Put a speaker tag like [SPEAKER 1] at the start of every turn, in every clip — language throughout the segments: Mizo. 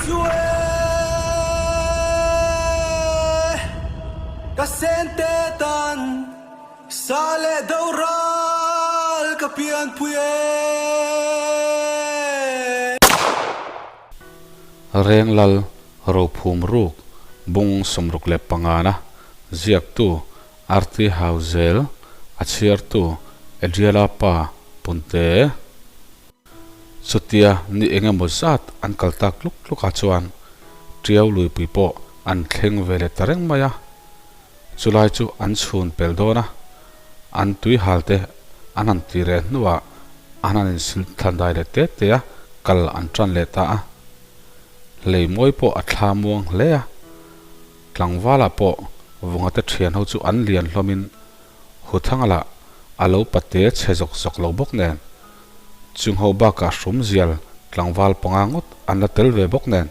[SPEAKER 1] chu e Ka sente tan sa leh do ral ka pianpui e.
[SPEAKER 2] Renglal Rophum Ruk Bung 65 na ziaktu Arti Hauzel a chhiartu Adriela pa Punte. Chutia ni eng emaw zat an kal tak tluk tluk ah chuan Tiau luipui pawh an thleng ve leh ta reng mai a. Chulai chu an chhun pel dawn a, an tui hal te an han ti reh hnuah an han insil thlan dai leh te te a, kal an tan leh ta a. Hlei mawi pawh a thla muang hle a, tlangvalah pawh vunga te thian ho chu an lian hlawmin Huthanga lah a lo pate chhe zawk zawk lo bawk nen, chung ho bakah hrum zial tlangval panga ngawt an la tel ve bawk nen,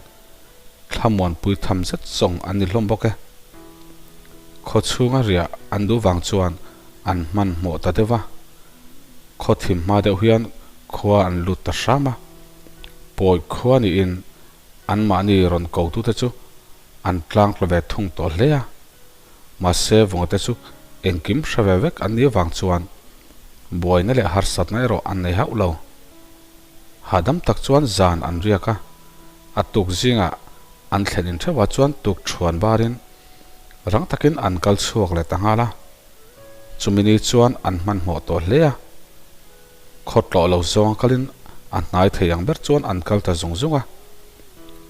[SPEAKER 2] thlamuanpui tham zet zawng an ni hlawm bawk e. Khaw chhunga riah an duh vang chuan an hmanhmawh ta deuh va, khaw thim hma deuh hian khua an lut ta hram a, pawi khua niin anmahni rawn kotute chu an tlang tla ve thung tawh hle a. Mahse, vawngate chu engkim hre ve vek an nih avang chuan buaina leh harsatna erawh an nei hauh lo. Hahdam tak chuan zan an riak a, a tuk zingah an thlen intheuhah chuan tuk thuan barin rang takin an kal chhuak leh ta nghal a. Chumi ni chuan an hmanhmawh tawh hle a, khaw tlawh lo zawnga kalin a hnai thei ang ber chuan an kal ta zung zung a.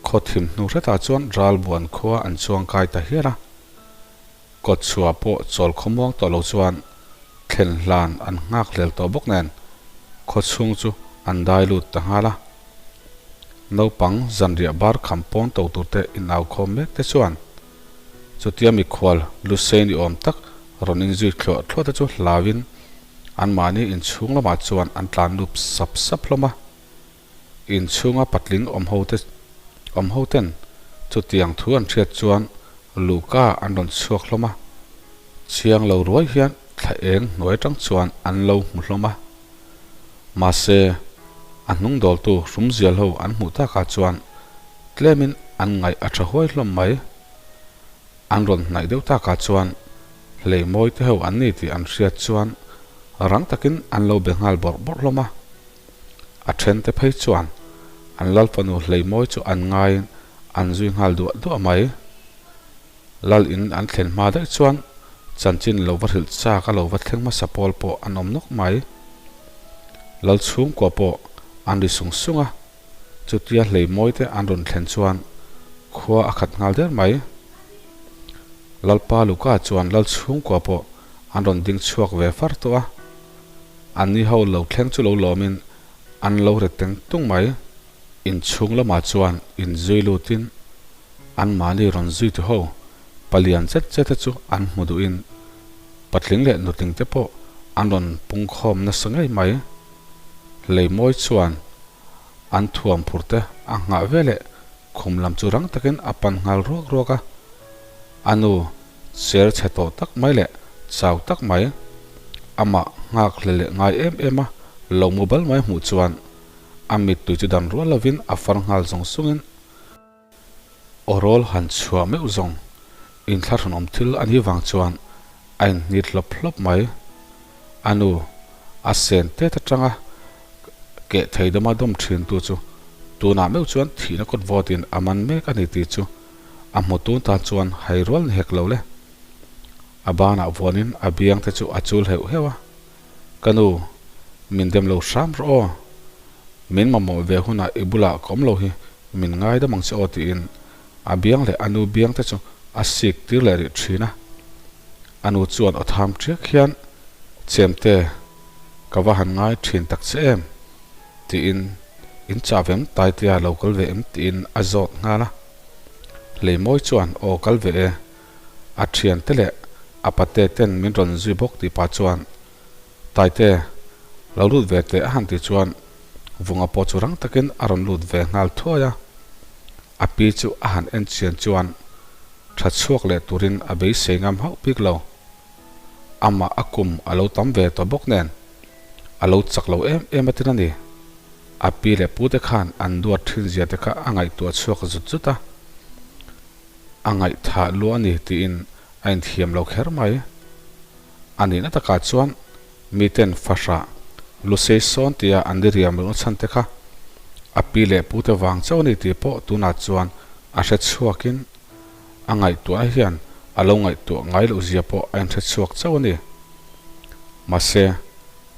[SPEAKER 2] Khaw thim hnu hretah chuan ralbuan khua an chuang kai ta hial a. Kawt chhuah pawh chawl khawmuang tawh lo chuan thlen hlan an nghak hlel tawh bawk nen khaw chhung chu an dai lut ta nghal a. Naupang zanriah bar kham pawn to tur te inau khawm mek te chuan chutia mikhual Lusei ni awm tak rawn inzui thluah thluah te chu hlauin anmahni inchhung lamah chuan an tlan lup sap sap hlawm a. Inchhunga patling awm ho te awm ho ten chutiang thu an hriat chuan Luka an rawn chhuak hlawm a, chiang lo ruai hian thla eng hnuai atang chuan an lo hmu hlawm a. Mahse, a hnung dawltu hrumzial ho an hmuh takah chuan tlemin an ngaih a tha huai hlawm mai. An rawn hnaih deuh takah chuan hlei mawi te ho an ni tih an hriat chuan rang takin an lo be nghal bawrh bawrh hlawm a. A thente phei chuan an lal fanu hleimawi chu an ngaiin an zui nghal duah duah mai. Lal in an thlen hma daih chuan chanchin lo va hrilh chak a lo va thleng hmasa pawl pawh an awm nawk mai. Lal chhungkua pawh an ri sung sung a, chutia hleimawi te an rawn thlen chuan khua a khat nghal der mai. Lalpa Luka chuan lal chhungkua pawh an rawn ding chhuak ve far tawh a. Anni ho lo thleng chu lo lawmin an lo re teng tung mai. Inchhung lamah chuan inzui lutin anmahni rawn zui tu ho palian zet zet te chu an hmu duhin patling leh nutling te pawh an rawn pungkhawm nasa ngei mai. Leimawi chuan an thuam phur te a nghah veleh khum lam chu rang takin a pan nghal ruak ruak a. A nu Cher chhe tawh tak mai leh chau tak mai, amah nghak hle leh ngai em em a lo mu bal mai hmuh chuan a mittui chu dan rual lovin a far nghal zawng sungin aw rawl han chhuah meuh zawng inthlahrunawm thil a nih vang chuan a inhnit hlawp hlawp mai. A nu a sen tet atanga keh thei dawma dawm thintu chu tunah meuh chuan thihna kawt vawtin a man mek a ni tih chu A hmu tun tan chuan hai rual ni hek lo le. A banah vuanin a biang te chu a chul heuh heuh a. Ka nu, min dem lo hram rawh aw. Min mamawh ve hunah i bulah ka awm lo hi min ngaidam ang che aw tiin a biang leh a nu biang te chu a sik tir leh rih thin a. A nu chuan aw tham ṭiak hian, Chemte, ka va han ngai thin tak che em? tiin In chah ve em Taitea lo kal ve em tiin a zawt nghal a. Hleimawi chuan aw kal ve e, a thiante leh a pate ten min rawn zui bawk tih pah chuan Taite lo lut ve teh a han tih chuan Vunga pawh chu rang takin a rawn lut ve nghal thuai a. A pi chu a han en chian chuan tha chhuak leh turin a beisei ngam hauh bik lo. Amah a kum a lo tam ve tawh bawk nen a lo chak lo em em atin a ni. A pi leh pute khan an duat thin zia te kha a ngaihtuah chhuak zut zut a. A ngaihthah lu a ni tiin a inthiam lo kher mai. A nihna takah chuan miten fahrah lusei sawn tia an diriam lohna chhan te kha a pi leh pute vang chauh a ni tih pawh tunah chuan a hre chhuakin a ngaihtuahna hian a lo ngaihtuah ngai loh zia pawh a inhre chhuak chauh a ni. Mahse,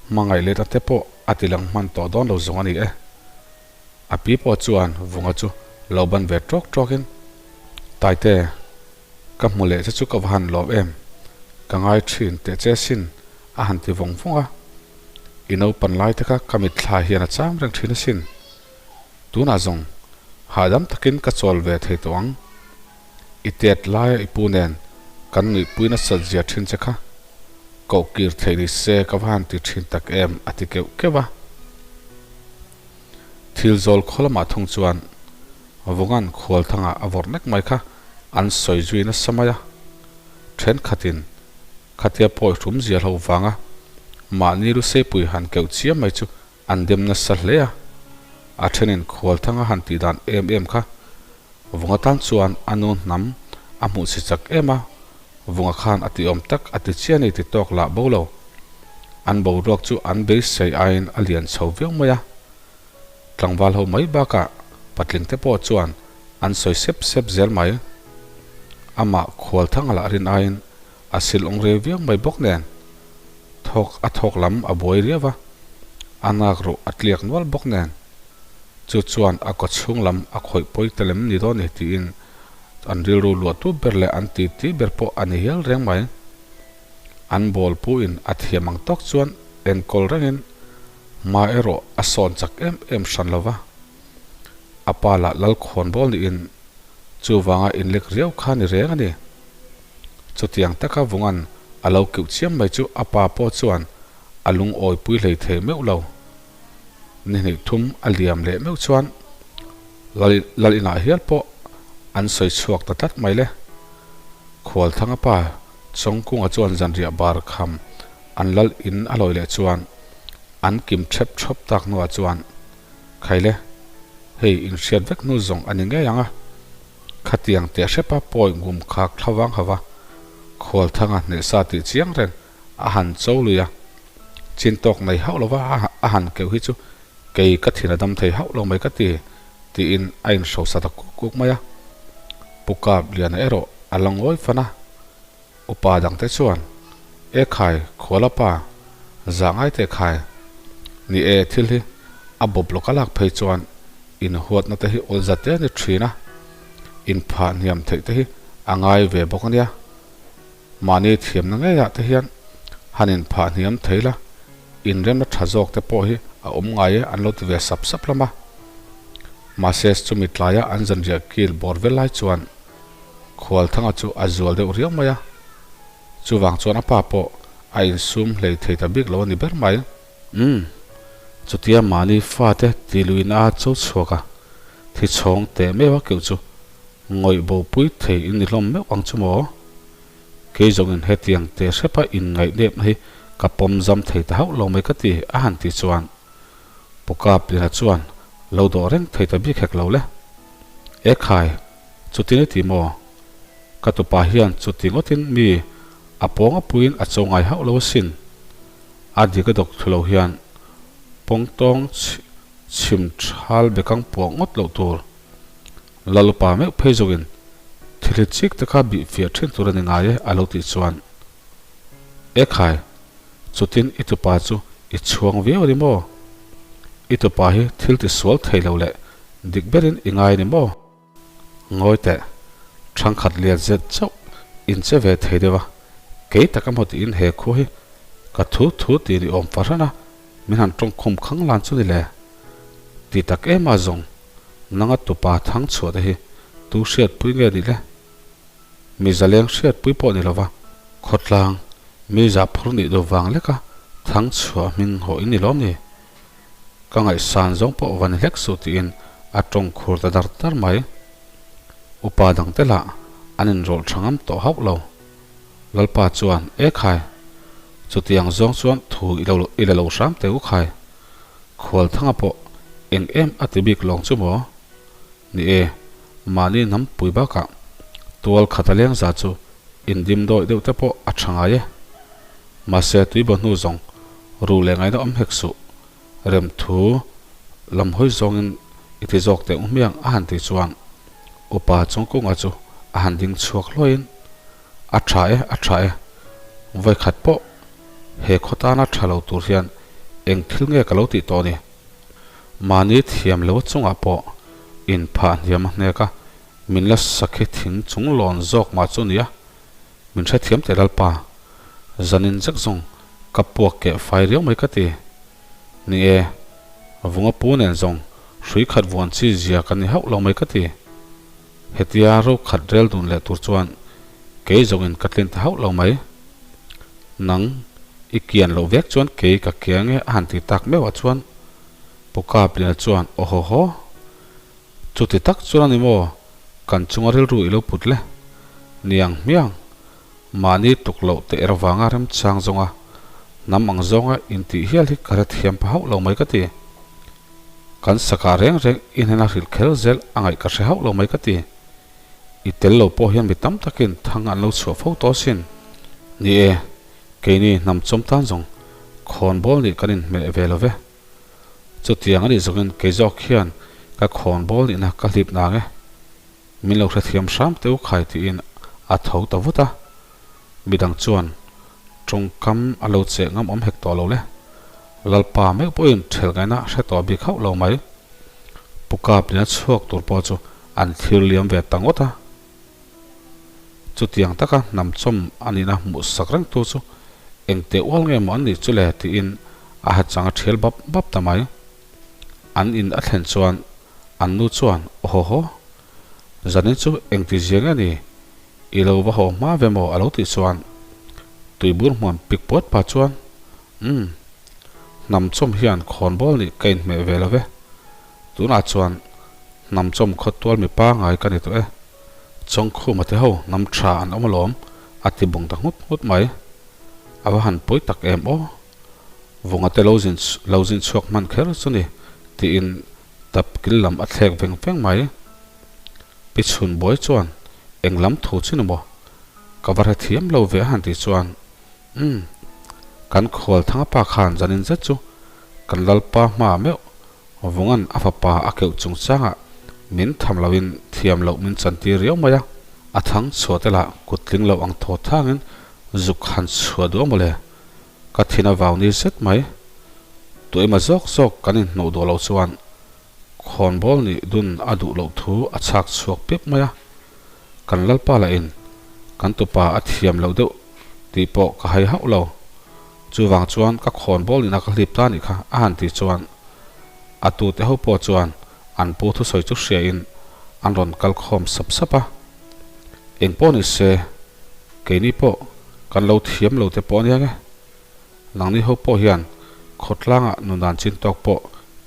[SPEAKER 2] hmangaih let ate pawh a ti lang hman tawh dawn lo zawng a ni e. A pi pawh chuan Vunga chu lo ban ve tawk tawkin, Taite, ka hmu leh che chu ka va han lawm em, ka ngai thin teh che sin a han ti vawng vawng a. I naupan lai te kha ka mitthla hian a cham reng thin asin. Tunah zawng hahdam takin ka chawl ve thei tawh ang. I tet laia i pu nen kan nuihpui nasat zia thin che kha koh kir theih ni se ka va han ti thin tak em a ti keuh keuh a. Thil zawl khaw lamah thung chuan Vungan khualthanga a vawrh nek mai kha an sawi zui nasa mai a. Thenkhatin khatia pawi hrum zia hlo vanga mahni luseipui han keuh chiam mai chu An dem nasa hle a, a thenin khualthanga han tih dan em em kha Vunga tan chuan a nu hnam a hmuh chhi chak em a, Vunga khan a tih awm tak a ti chiah ni ti tawk lah bo lo. An boruak chu an beisei aiin a lian chho viau mai a, tlangval ho mai bakah patling te pawh chuan an sawi sep sep zel mai. Amah khualthanga lah rin aiin a sil awng rei viau mai bawk nen. Thawk a thawk lam a buai riau a, a nak ruh a tliak nual bawk nen. Chu chuan a kaw chhung lam a khawih pawi ta lem ni dawn ni tiin an rilru luahtu ber leh an titi ber pawh a ni hial reng mai. An bawl puin a thiam ang tawk chuan enkawl rengin hma erawh a sawn chak em em hran lo va. A pa lah Lalkhawn bawl niin chuvanga inlek riau kha ni reng a ni. Chutiang taka Vungan a lo keuh chiam mai chu a pa pawh chuan a lungawi pui hlei thei meuh lo. Ni hnih thum a liam leh meuh chuan Lal inah hial pawh an sawi chhuak ta tlat mai le. Khualthanga pa Chawngkunga chuan zanriah bar kham an Lal in a lawi leh chuan an kim thep thawp tak hnuah chuan Khaile, hei inhriat vek hnu zawng a ni ngei ang a. Khatiang teh hrepa pawi ngum khak thlavang hava Khualthanga hnehsa tih chiang reng a han cho lui a, chin tawk nei hauh lova a han keuh hi chu kei ka thin a dam thei hauh lo mai ka ti, tiin a inhrosa ta kuk kuk mai a. Pu Kap Liana erawh a la ngawi fan a, Upa dangte chuan, E khai, Khuala pa, zah ngai teh khai. Ni e, thil hi a bawp lawk a lak phei chuan inhuatna te hi awlza te a ni thin a, inphah hniam theih te hi a ngai ve bawk a nia. Mahni thiamna ngeiah te hian han inphah hniam thei la, inremna tha zawk te pawh hi a awm ngai e an lo ti ve sap sap hlawm a. Mahse, chumi tlaia an zanriah kil bawr vel lai chuan Khualthanga chu a zual deuh riau mai a, chuvang chuan a pa pawh a insum hlei thei ta bik lo a ni ber mai. Umm, chutia mahni fate ti luin a cho chhuak a, thi chhawng teh meuh a keuh chu ngawih bo pui thei in ni hlawm meuh ang chu maw? Kei zawngin hetiang teh hrepa inngaih nepna hi ka pawm zam thei ta hauh lo mai ka ti a han tih chuan Pu Kapliana chuan lo dawh reng thei ta bik hek lo le. E khai, chutin i ti maw? Ka tupa hian chuti ngawtin mi a pawng a puiin a cho ngai hauh lo asin. A dik a dawk thlu lo hian pawngtawng chhim thal bekang puah ngawt loh tur. Lalupa meuh phei zawkin thil hi chik te kha bih fiah thin tur a ni ngai e a lo tih chuan E khai, chutin i tupa chu i chhuang viau a ni maw? I tupa hi thil ti sual thei lo leh Dik berin i ngai ni maw? Ngawi teh, thangkhat lian zet chauh in che ve thei deuh a, kei tak a maw tiin he khua hi ka thu thu tih ni awm fahran a, min han tawngkhum khang lan chu ni le. Ti tak em a zawng, nanga tupa thang chhuah te hi tu hriatpui nge ni le? Mi zaleng hriatpui pawh ni lova, khawtlang mi zahphur nih deuh vang leka thang chhuah hming hawh in ni lawm ni? Ka ngaihsan zawng pawh va ni hlek suh tiin a tawng khur ta dar dar mai. Upa dangte lah an inrawlh tha ngam tawh hauh lo. Lalpa chuan, E khai, chutiang zawng chuan thu i lo i la lo hram teh u khai. Khualthanga pawh Eng em a ti bik lawng chu maw? Ni e, mahni hnam pui bakah tual khat a leng za chu indim dawih deuh te pawh a tha ngai e. Mahse tuibaw hnu zawng ru leh ngaihna awm hek suh. Rem thu lam hawi zawngin i ti zawk teh hmiang a han tih chuan upa Chawngkunga chu a han ding chhuak hluaiin, A tha e, a tha e. Vawikhat pawh he khaw tana tha lo tur hian eng thil nge ka lo tih tawh ni? Mahni thiam lo chungah pawh inphah hniam a hnek a, min la sakhi thing chung lawn zawk mah chu nia, min hrethiam teh Lalpa. Zanin zek zawng ka puak keh fai riau mai ka ti. Ni e, vunga pu nen zawng hrui khat vuan chi zia ka ni hauh lo mai ka ti. Hetia ro khat rel dun leh tur chuan kei zawngin ka tlin ta hauh lo mai. Nang i kian loh vek chuan kei ka kia nge a han ti tak meuh ah chuan Pu Kaplina chuan aw haw haw. Chuti tak chuan a ni maw kan chunga rilru i lo put le? Niang hmiang mahni tuk loh teh er vanga remchang zawnga hnam ang zawnga intih hial hi ka hrethiam pha hauh lo mai ka ti. Kan sakah reng reng i hnena hrilh kher zel a ngaih ka hre hauh lo mai ka ti. I tel lo pawh hian mi tam takin thang an lo chhuah fo tawh asin. Ni e, keini hnam chawm tan zawng khawnbawl nih kan inhmeh ve lo ve. Chutiang a nih zawngin kei zawk hian ka khawnbawl nihna ka hlip nang e. Min lo hrethiam hram teh u khai tiin a tho ta vut a. Midang chuan tawngkam a lo cheh ngam awm hek tawh lo le. Lalpa meuh pawhin ṭhel ngaihna hre tawh bik hauh lo mai. Pu Kaplina chhuak tur pawh chu an thlir liam ve ta ngawt a. Chutiang taka hnam chawm a nihna hmuh sak reng tu chu eng teh ual nge maw an nih chu le tiin a ha chang a ṭhial bap bap ta mai. An in a thlen chuan an nu chuan aw haw haw, zanin chu engti zia nge ni? I lo va haw hma ve maw a lo tih chuan tuibur hmuan pik puat pa chuan Umm, hnam chawm hian khawnbawl nih ka inhmeh ve lo ve. Tunah chuan hnam chawm khawtual mi pangai ka ni tawh e. Chawngkhuma te ho hnam tha an awm alawm a ti bung ta nghut nghut mai. A va han pawi tak em aw. Vunga te lo zin lo zin chhuak hman kher chu ni tiin tap kil lam a thlek veng veng mai. Pi chhun buai chuan eng lam thu chu ni maw? Ka va hrethiam lo ve a han tih chuan Umm, kan khual thanga pa khan zanin zet chu kan Lalpa hma meuh Vungan a fapa a keuh chungchangah min tham loin thiam loh min chantir riau mai a, a thang chhuah te lah kut tling lo ang thaw thangin zuk han chhuah duh a mawle, ka thin a vau ni zet mai. Tuaima zawk zawk kan inhnuh duh loh chuan khawnbawl nih dun a duh loh thu a chhak chhuak pep mai a, kan Lalpa lahin kan tupa a thiam loh deuh tih pawh ka hai hauh lo. Chuvang chuan ka khawnbawl nihna ka hlip ta nih kha a han tih chuan a tute ho pawh chuan an pu thusawi chu hriain an rawn kal khawm sap sap a. Eng pawh ni se, keini pawh kan lo thiam lo te pawh ania nge. Nangni ho pawh hian khawtlangah nundan chin tawk pawh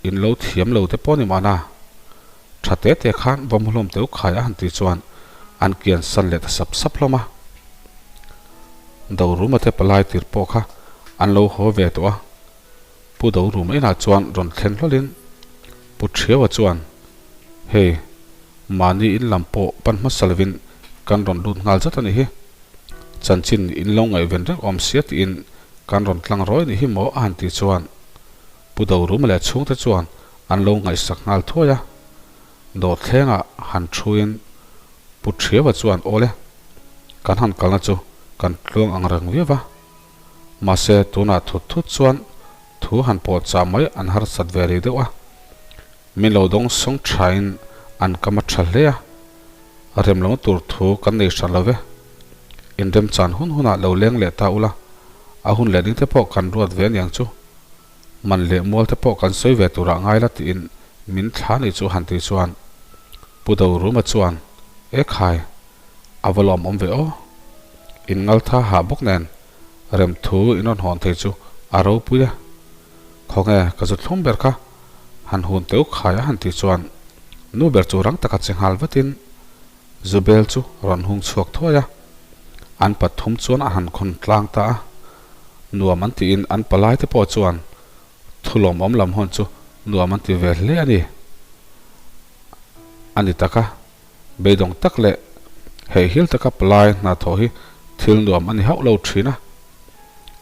[SPEAKER 2] in lo thiam lo te pawh ni mahna. Tha te te khan vawm hlawm teu khai a han tih chuan an kian san leh ta sap sap hlawm a. Doruma te palai tir pawh kha an lo haw ve tawh a, Pu Doruma inah chuan rawn thlen hlawlin Pu Thiaua chuan, Hei, mahni in lam pawh pan hmasa lovin kan rawn lut nghal zat a nih hi. Chanchin in lo ngaihven reng awm sia tiin kan rawn tlang rawi nih hi maw a han tih chuan Pu Doruma leh chhungte chuan an lo ngaihsak nghal thuai a. Dawhthlengah han thuin Pu Thiaua chuan aw le, kan han kalna chu kan tluang ang reng viau va. Mahse tunah thut thut chuan thu han pawh chah mai an harsat ve rih deuh a. Min lo dawng sawng thain an kam a tha hle a, rem lo tur thu kan nei hran lo ve. Inremchan hun hunah lo leng leh ta ula, a hun leh ding te pawh kan ruat ve aniang chu. Man leh mual te pawh kan sawi ve turah ngai la tiin min thla ni chu han ti chuan Pu Doruma chuan E khai, a va lawm awm ve aw. In ngaltha hah bawk nen rem thu in rawn hawn thei chu a ropui e. Khawnge ka zu thlum ber kha han hun teuh khai a han ti chuan nu ber chu rang taka che nghal vatin Zubel chu rawn hung chhuak thuai a, an pathum chuan a han khawn tlang ta a. Nuam an tiin an palai te pawh chuan thulawmawm lam hawn chu nuam an ti ve hle a ni. A ni tak a, beidawng tak leh heihil taka palai hna thawh hi thil nuam a ni hauh lo thin a.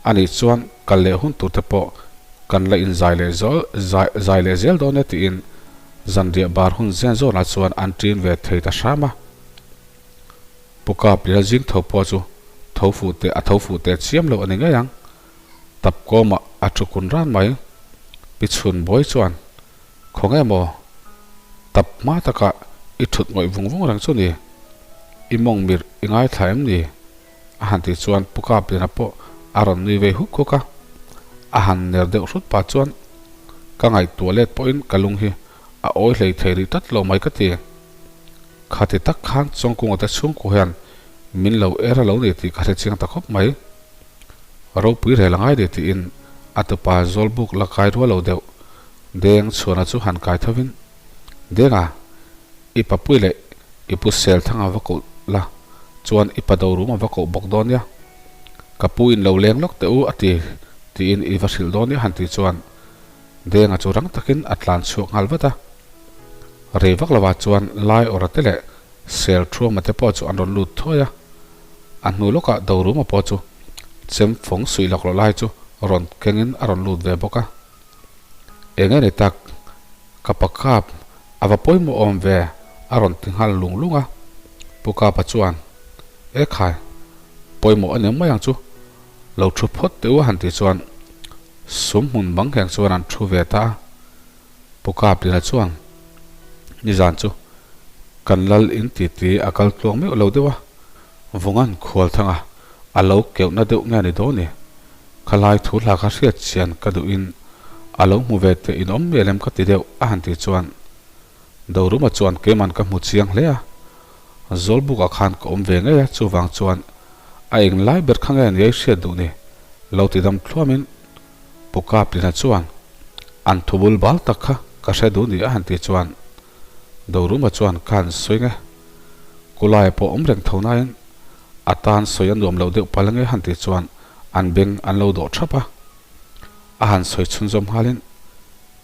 [SPEAKER 2] A nih chuan kal leh hun tur te pawh kan la inzai leh zai leh zel dawn e tiin zanriah bar hun zen zawnah chuan an ṭin ve thei ta hram a. Pu Kapliana zing tho pawh chu tho fuh teh a tho fuh teh chiam lo a ni ngei ang. Tap kawmah a thu kun ran mai. Pi Chhun Bawi chuan, Khawnge maw? Tap hma takah i thut ngawih vung vung reng chu ni. I mawng mirh i ngaithla em ni? A han tih chuan Pu Kapliana pawh a rawn nui vei huk huk a. A han ner deuh hrut pah chuan, Ka ngaihtuah let pawhin ka lung hi a awi hlei thei rih tlat lo mai ka ti. Khati tak khan Chawngkunga te chhungkua hian min lo er a lo ni tih ka hre chiang ta khawp mai. Ropui rel a ngai ni tiin a tupa Zawlbuk la kai rual lo deuh Deng chhuana chu han kai thovin, Denga, i papui leh i pu sel thanga va koh la, chuan i pa dorum a va koh bawk dawn nia. Ka pu in lo leng lawk teh u a ti tiin i va hrilh dawn nia han ti chuan Denga chu rang takin a tlan chhuak nghal vat a. Rei vak lovah chuan lai awra te leh sel thuama te pawh chu an rawn lut thuai a. A hnu lawkah Doruma pawh chu chem fawng suih lawk loh lai chu rawn kengin a rawn lut ve bawk a. Eng nge ni tak? Ka pa kap a va pawimawh awm ve a rawn ti nghal lung lung a. Pu Kapa chuan, E khai, pawimawh a ni mai ang chu. Lo thu phawt teh u a han tih chuan sum hmun bang kheng chuan an thu ve ta a. Pu Kaplina chuan, Nizan chu kan lal in titi a kal tluang meuh lo deuh a, Vungan khual thanga a lo keuhna deuh nge ni dawn ni? Khalai thu hla kha hriat chian ka duhin a lo hmu ve teh in awm mial em ka ti deuh a han tih chuan Doruma chuan keiman ka hmu chiang hle a, Zawlbukah khan ka awm ve ngei a, chuvang chuan a eng lai ber kha nge niai hriat duh ni? Lo ti dam thluamin Pu Kaplina chuan an thu bul bal tak kha ka hre duh ni a han tih chuan Doruma chuan ka han sawi nge. Kulaia pawh awm reng tho nain a tan sawi a nuam loh deuh pal nge han tih chuan an beng an lo dawh thap a. A han sawi chhunzawm nghalin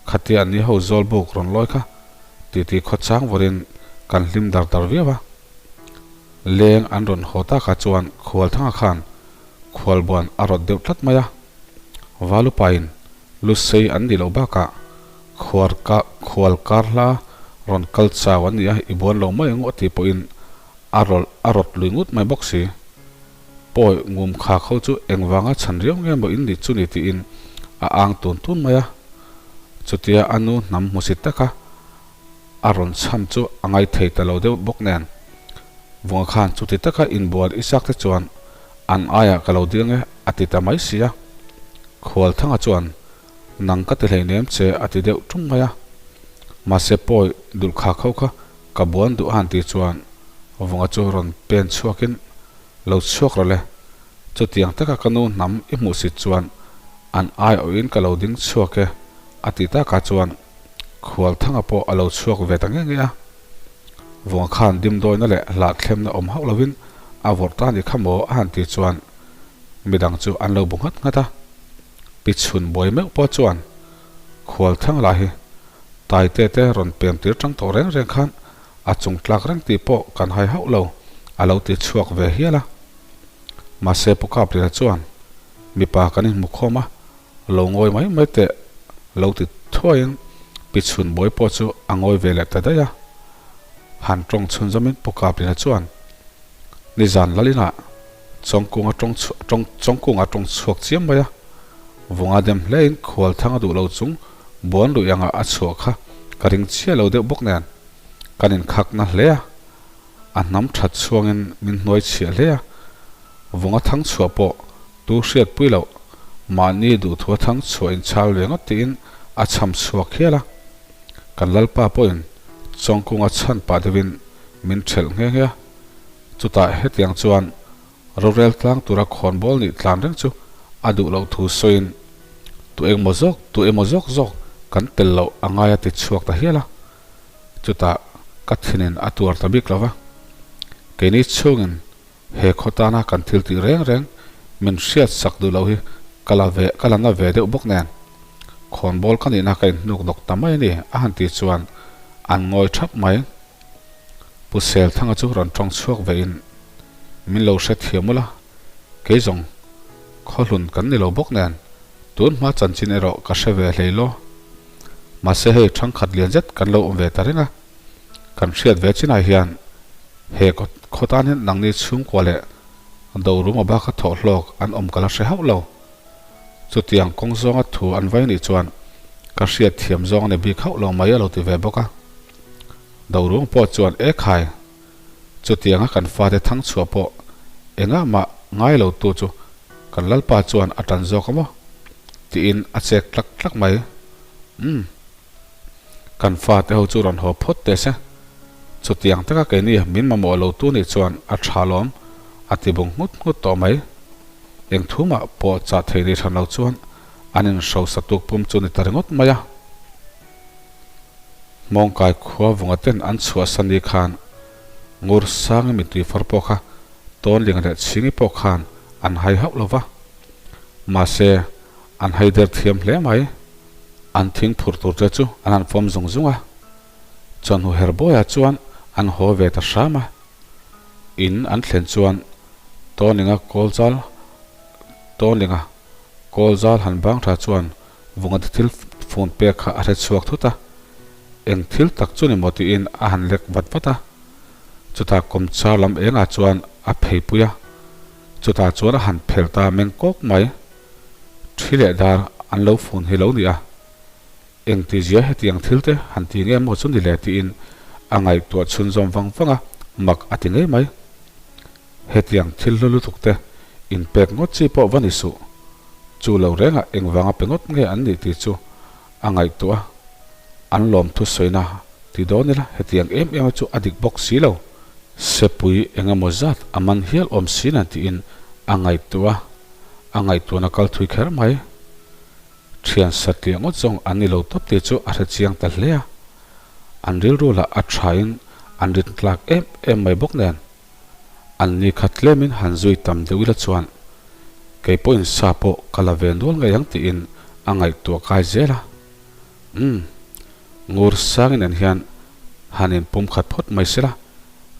[SPEAKER 2] Khatia an ni ho Zawlbuk rawn lawi kha titi khawchang vawrin kan hlim dar dar viau a. Leng an rawn haw takah chuan Khualthanga khan khualbuan a rawt deuh tlat mai a. Valupain Lusei an nih loh bakah khuar ka khual kar hla rawn kal chau an ni a, i buan lo mai ang u a tih pawhin a rawlh a rawt lui ngut mai bawk si. Pawi ngum kha kho chu engvanga chhan riau nge maw in nih chu ni tiin a ang tun tun mai a. Chutia a nu hnam hmusit taka a rawn chham chu a ngai thei ta lo deuh bawk nen. Vunga khan chuti taka inbual i chak te chuan an aiah ka lo ding e a ti ta mai si a. Khualthanga chuan nang ka ti hleinem che a ti deuh tum mai a. Mahse pawi dulh kha kho kha ka buan duh a han tih chuan Vunga chu rawn pen chhuakin lo chhuak rawh le. Chutiang taka ka nu hnam i hmuh sit chuan an ai awhin ka lo ding chhuak e a ti takah chuan Khualthanga pawh a lo chhuak ve ta nge nge a. Vunga khan dimdawina leh hlahthlem-na awm hauh lovin a vawrh ta ni kha maw a han tih chuan midang chu an lo bu nghat nghat a. Pi chhun buai meuh pawh chuan Khualthang lah hi Taite te rawn pem tir tang tawh reng reng khan a chung tlak reng tih pawh kan hai hauh lo a lo ti chhuak ve hial a. Mahse Pu Kapliana chuan mipa kan inhmu khawm a, lo ngawi mai mai teh lo ti thuaiin Pi chhun buai pawh chu a ngawi ve leh ta daih a. Han tawng chhun zawmin Pu Kapliana chuan nizan Lalinah Chawngkunga tawng tawng Chawngkunga tawng chhuak chiam mai a, Vunga dem hlein Khualthanga duh lo chung buan luih anga a chhuah kha ka ring chiah lo deuh bawk nen kan inkhakna hle a, a hnam that chhuangin min hnuai chhiah hle a, Vunga thang chhuah pawh tu hriatpui loh mahni duhthua thang chhuah inchhal ve ngawt tiin a chham chhuak hial a, kan Lalpa pawhin Chawngkunga chhan pah deuhin min thelh nghe nghe a. Chutah hetiang chuan rorel tlang tura khawnbawl nih tlan reng chu a duh loh thu sawiin tu engmaw zawk tu emaw zawk zawk kan tel loh a ngai a ti chhuak ta hial a. Chutah ka thinin a tuar ta bik lo va. Keini chhungin he khaw tana kan thil tih reng reng min hriat sak duh loh hi ka la ve ka la na ve deuh bawk nen. Khawnbawl ka nihna ka inhnuk dawk ta mai a ni, a han tih chuan an ngawi thap mai. Pu Selthanga chu rawn tawng chhuak vein, Min lo hre thiam ula, kei zawng khawhlun kan ni lo bawk nen, tun hma chanchin erawh ka hre ve hlei law. Mahse hei thangkhat lian zet kan lo awm ve ta reng a, kan hriat ve chinah hian he khaw tan hian nangni chhungkua leh Doruma baka thawh hlawk an awm ka la hre hauh lo. Chutiang kawng zawnga thu an vai nih chuan ka hriat thiam zawng a ni bik hauh lo mai a lo ti ve bawk a. Dorung pawh chuan e khai, chutianga kan fate thang chhuah pawh engah mah ngai lo tu chu kan Lalpa chuan a tan zawk a maw? tiin a chek tlak tlak mai. Umm. Kan fate ho chu rawn haw phawt teh se. Chutiang taka keini min mamawh lo tu nih chuan a tha lawm a ti bung nghut nghut tawh mai. Eng thu mah pawh chah thei ni hran lo chuan an inhrosa tuk pum chu ni ta ringawt mai a. Hmawngkai khua vunga ten an chhuahsan ni khan Ngur Sangi mitui far pawh kha Tawnling leh Chhingi pawh khan an hai hauh lo va. Mahse, an hai der thiam hle mai. An thing phur tur te chu an han fawm zung zung a. Chawhnu her bawiah chuan an haw ve ta hram a. In an thlen chuan Tawnlinga kawlzal Tawnlinga kawlzal han bang tha chuan Vungate thil fun pek kha a hre chhuak thut a. Eng thil tak chu ni maw tiin a han lek vat vat a. Chutah kawmchar lam engah chuan a phei pui a. Chutah chuan a han phel ta meng kawk mai. Thi leh dar an lo fun hi lo ni a. Engtizia hetiang thil te han ti nge maw chu ni le tiin a ngaihtuah chhunzawm vang vang a, mak a ti ngei mai. Hetiang thil hlu lutuk te inpek ngawt chi pawh va ni suh. Chu lo rengah engvanga pe ngawt nge an nih tih chu a ngaihtuah a, an lawmthu sawina ti dawn ila hetiang em em a chu a dik bawk si lo. Sepui eng emaw zat a man hial awm si nan tiin a ngaihtuah a, a ngaihtuahna kal thui kher mai. Thian satliah ngawt zawng an ni lo tawp tih chu a hre chiang ta hle a, an rilru lah a thain an rin tlak em em mai bawk nen. An ni khat tlemin han zui tam deuh ila chuan kei pawhin sa pawh ka la ve nual ngei ang tiin a ngaihtuah kai zel a. Umm, Ngur Sangi nen hian han inpum khat phawt mai sela,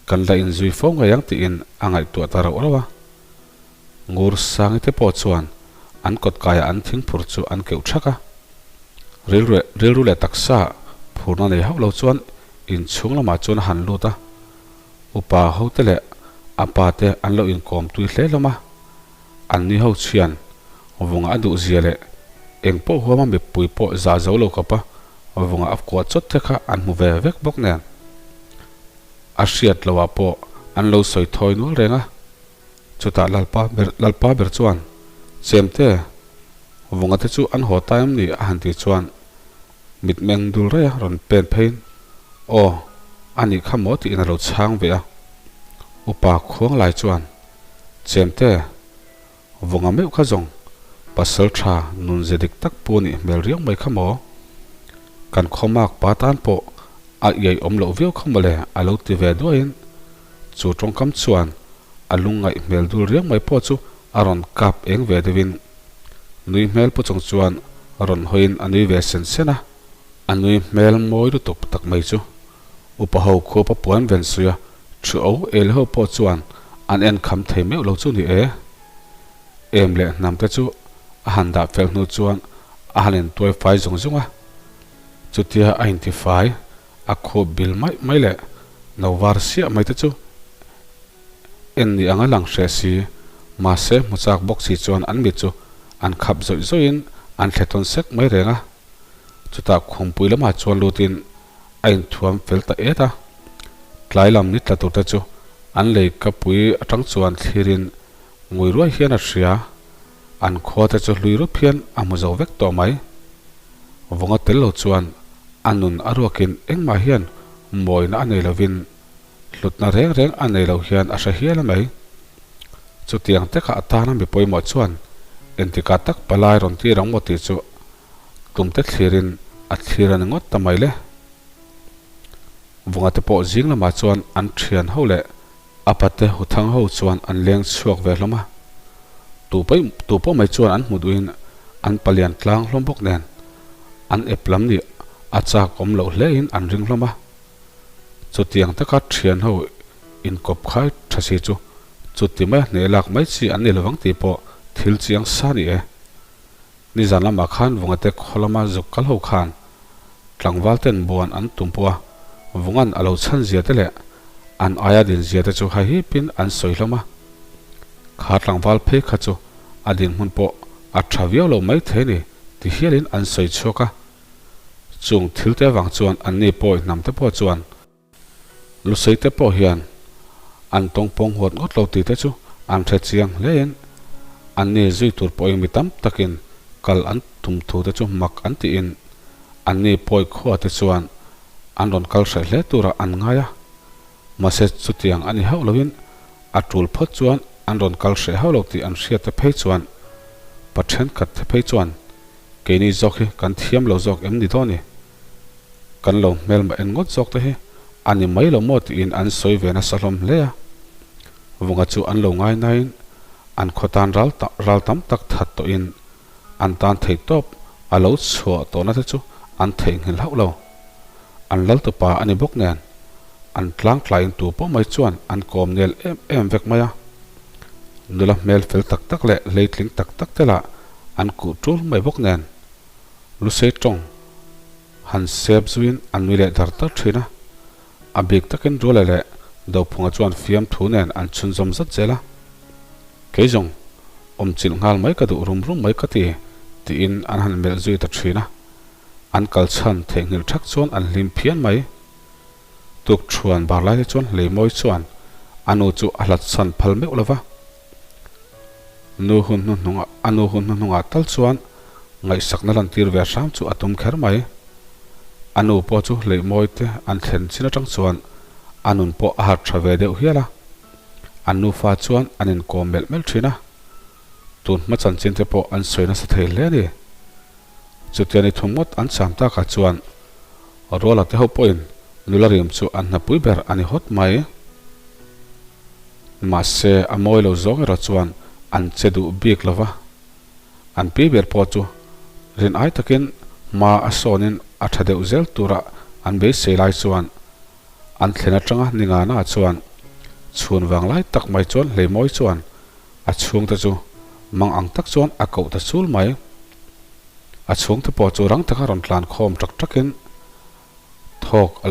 [SPEAKER 2] kan la inzui fo ngei ang tiin a ngaihtuah ta rauh rauh a. Ngur Sangi te pawh chuan an kawt kaiah an thingphur chu an keuh thak a. Rilru rilru leh taksa phurna nei hauh lo chuan inchhung lamah chuan a han lut a. Upa hote leh a pa te an lo inkawm tui hle hlawm a. Anni ho chhian vunga a duh zia leh eng pawh huama mipui pawh zah zo lo khawpa vunga a kuah chawt te kha an hmu ve vek bawk nen. A hriat loah pawh an lo sawi thawi nual reng a. Chutah Lalpa ber Lalpa ber chuan, Chemte, vunga te chu an haw ta em ni? a han tih chuan mitmeng dul raih a rawn pen pheiin, Aw, a nih kha maw tiin a lo chhang ve a. Upa khuang lai chuan, Chemte, vunga meuh kha zawng pasal tha nun ze dik tak pu nih hmel riau mai kha maw? Kan khawmak pa tan pawh a iai awm loh viau kha mawle a lo ti ve duaiin Chu tawngkam chuan a lungngaih hmel dul riang mai pawh chu a rawn kap eng ve deuhin nui hmel pu chung chuan rawn hawiin a nui ve sen sen a. A nui hmel mawi lutuk tak mai chu upa ho khuapa puan ven suia thu o el ho pawh chuan an en kham thei meuh lo chu ni e. Em leh hnam te chu a han dah fel hnu chuan a han intuai fai zung zung a. Chutia a intifai A khup bil mai mai leh no var siah mai te chu en ni anga lang hreh si, mahse hmu chak bawk si chuan an mit chu an khap zawih zawihin an thle tawn sek mai reng a. Chutah khumpui lamah chuan lutin a inthuam fel ta et a. Tlai lam ni tla turte chu an lei kapui atang chuan thlirin ngui ruai hian a hria. An khua te chu hlui rup hian a hmu zo vek tawh mai. Vawnga tel lo chuan a nun a ruakin engmah hian mawina a nei lovin hlutna reng reng a nei lo hian a hre hial a mai. Chutiang te kha a tana mi pawimawh chuan entikah tak palai rawn tir ang maw tih chu tumte thlirin a thlir a ni ngawt ta mai le. Vawnga te pawh zing lamah chuan an thian ho leh A pate huthang ho chuan an leng chhuak ve hlawm a, tu pawh tu pawh mai chuan an hmu duhin an palian tlang hlawm bawk nen. An ep lam nih a chak awm loh hlein an ring hlawm a. Chutiang taka thian ho inkawp khai tha si chu chuti mai a hneh lak mai chi an ni lovang tih pawh thil chiang sa ni e. Nizan lamah khan Vungate khaw lama zuk kal ho khan tlangval ten buan an tum pawh a, Vungan a lo chhan zia te leh an aia din zia te chu haihipin an sawi hlawm a. Kha tlangval phei kha chu a dinhmun pawh a tha viau lo mai thei ni ti hialin an sawi chhuak a. Chung thil te avang chuan anni pawi hnam te pawh chuan Lusei te pawh hian an tawngpawng huat ngawt lo tih te chu an hre chiang hlein anni zui tur pawhin mi tam takin kal an tum thu te chu mak an tiin anni pawi khua te chuan an rawn kal hreh hle turah an ngai a. Mahse chutiang a ni hauh loin a tul phawt chuan an rawn kal hreh hauh lo tih an hriat te phei chuan pa thenkhat te phei chuan keini zawk hi kan thiam lo zawk em ni dawn i? Kan lo hmelma en ngawt zawk te hi a ni mai lo maw tiin an sawi ve nasa hlawm hle a. Vunga chu an lo ngai nain an khaw tan ral ral tam tak that tawhin an tan thei tawp a lo chhuah tawhna te chu an theihnghilh hauh lo. An lal tupa a ni bawk nen an tlang tlaiin tu pawh mai chuan an kawm nel em em vek mai a. Nula hmel fel tak tak leh hleitling tak tak te lah an kuh tul mai bawk nen Lusei tawng han sep zuiin a nui leh dar dar thin a, a bik takin Ruala leh Dophunga chuan fiamthu nen an chhunzawm zat zel a. Kei zawng, awmchilh nghal mai ka duh rum rum mai ka ti, tiin an han melh zui ta thin a. An kal chhan theihnghilh thak chuan an hlim phian mai. Tuk thuan bar lai te chuan Hleimawi chuan a nu chu a hlat chhan phal meuh lo va. Nu hun hnuhnungah a nu hun hnuhnungah tal chuan ngaihsakna lantir ve hram chu a tum kher mai. A nu pawh chu hleihmawi te an thlen chin atang chuan a nun pawh a harh tha ve deuh hial a. An nufa chuan an inkawm melh melh thin a. Tun hma chanchin te pawh an sawi nasa thei hle a ni. Chutia ni thum ngawt an cham takah chuan Ruala te ho pawhin nula rim chu an hnapui ber a ni hawt mai. Mahse a mawi lo zawng erawh chuan an che duh bik lo va, an pi ber pawh chu rin ai takin hma a sawnin a tha deuh zel tura an beisei lai chuan an thlen atanga Ningana chuan chhun vang lai tak mai chuan Hleimawi chuan a chhungte chu mang ang tak chuan a koh ta chul mai. A chhungte pawh chu rang taka rawn tlan khawm tak takin thawk a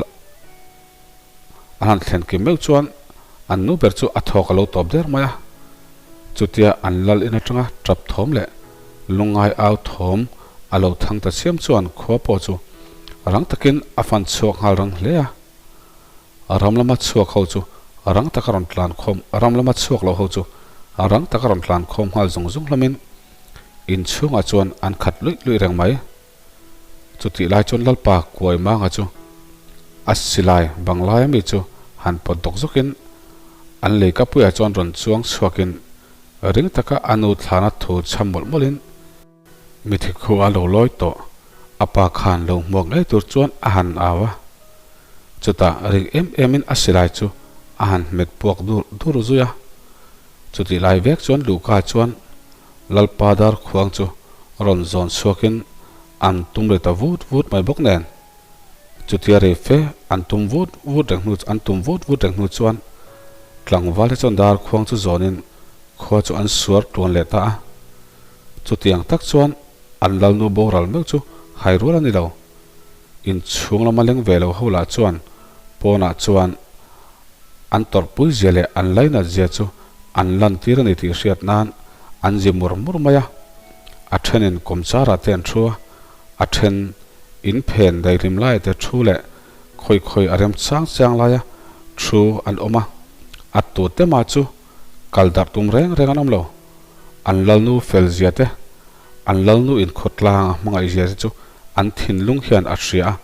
[SPEAKER 2] A han thlen kim meuh chuan an nu ber chu a thawk a lo tawp der mai a. Chutia an lal in atanga tap thawm leh lungngai au thawm a lo thang ta chiam chuan khua pawh chu rang takin a fan chhuak nghal rang hle a. Ram lama chhuak ho chu rang taka rawn tlan khawm ram lama chhuak loh ho chu rang taka rawn tlan khawm nghal zung zung hlawmin inchhungah chuan an khat luih luih reng mai. Chutih lai chuan Lalpa kuai manga chu a silai bang lai ami chu han pawt dawk zawkin an leikapuiah chuan rawn chuang chhuakin ring taka a nu thlana thu chham mawlh mawlhin mithi khu a lo lawi tawh a pa khan lo hmuak ngei tur chuan a han au a. Chutah ring em emin a silai chu a han hmet puak dur dur zui a. Chutih lai vek chuan Luhka chuan Lalpa dar khuang chu rawn zawn chhuakin an tum ri ta vut vut mai bawk nen. Chutia rei fe an tum vut vut reng hnu an tum vut vut reng hnu chuan tlangval te chuan dar khuang chu zawnin khua chu an suar tluan leh ta a. Chutiang tak chuan an lalnu boral meuh chu hai rual a ni lo. Inchhung lama leng ve lo ho lah chuan pawnah chuan an tawrhpui zia leh an lainat zia chu an lantir a ni tih hriat nan an zi mur mur mai a. A thenin kawmcharah te an thu a, a then in phen daihlim laia te thu leh khawi khawi a rem chang chang laia thu an awm a. A tute mah chu kal darh tum reng reng an awm lo. An lalnu fel zia te, an lalnu inkhawtlang a hmangaih zia te chu an thinlung hian a hria a.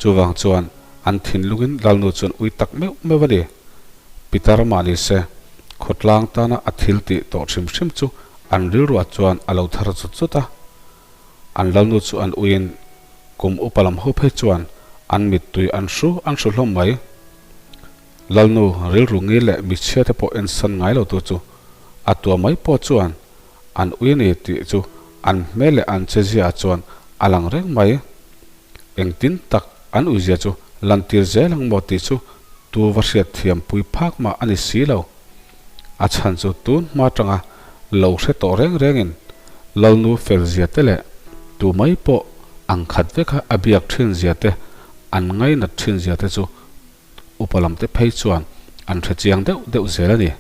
[SPEAKER 2] Chuvang chuan an thinlungin lalnu chuan ui tak meuh meuh a ni. Pitar mah ni se, khawtlang tana a thil tih tawh hrim hrim chu an rilruah chuan a lo thar zut zut a. An lalnu chu an uiin kum upa lam ho phei chuan an mittui an hru an hru hlawm mai. Lalnu rilru ngil leh michhia te pawh ensan ngai lo tu chu a tua mai pawh chuan an ui a ni tih chu an hmel leh an chezia ah chuan a lang reng mai. Engtin tak an uizia chu lantir zel ang maw tih chu tu va hriat thiam pui phak mah a ni si lo. A chhan chu tun hma tanga lo hre tawh reng rengin Lalnu fel zia te leh tu mai pawh ang khat veka a biak thin zia te an ngainat thin zia te chu upa lam te phei chuan an hre chiang deuh deuh zel a ni.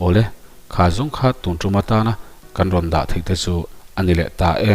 [SPEAKER 2] Awle, kha zawng kha tun tum atana kan rawn dah theih te chu a ni leh ta e.